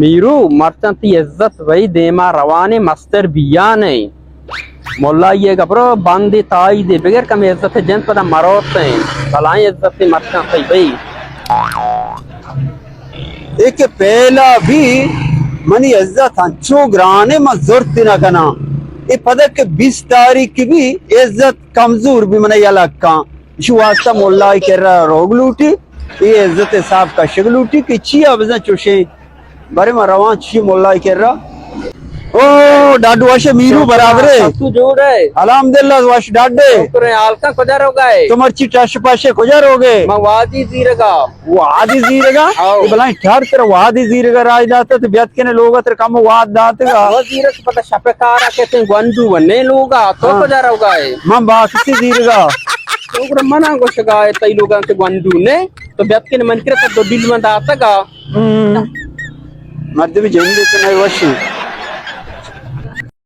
میرو، مرچاں تئی عزت بئی، دیما روانیں مستر بیانیں۔ ملائی ءِ گبرو بندی تائی دے بگر کم عزت جنت پدا مروتیں۔ بلائیں عزت مرچاں تئی بئی۔ اے کہ پہلا بھی منی عزت ہنچو گرانے من زرت نہ کناں۔ اے پدا کہ بیست تاریخ کی بھی عزت کمزور بھی من یلہ کاں۔ اشی واسطہ ملائی کرا روگ لوٹی، اے عزت حساب کشگ لوٹی کہ چیا بزاں چوشیں۔ برے ما رواں چی ملائی کرا۔ او ڈاڈو وش میرو برابرے۔ تو جوڑ ئے؟ الحمدللہ وش ڈاڈے۔ شکر ہے، حال کا کجا روگا ئے؟ تو مرچی ٹش پاشے کجا روگے؟ ما وادی زیرگا۔ وادی زیرگا؟ آؤ۔ اے بلائیں ٹھار تر وادی زیرگا راج داتا تو بیات کنے لوگا تر کم واد داتگا۔ وزیرک پتہ شپ کارا کتیں گونڈو ونے لوگا، تو ہاں۔ کجا روگا ئے؟ من باکسی زیرگا۔ تو گڑا منا گوشگا ئے تئی لوگا کہ گونڈو نے، تو بیات کنے من کرا تو دو ڈیل من داتگا۔ ہم۔ مردمی جند تو نہ وشی۔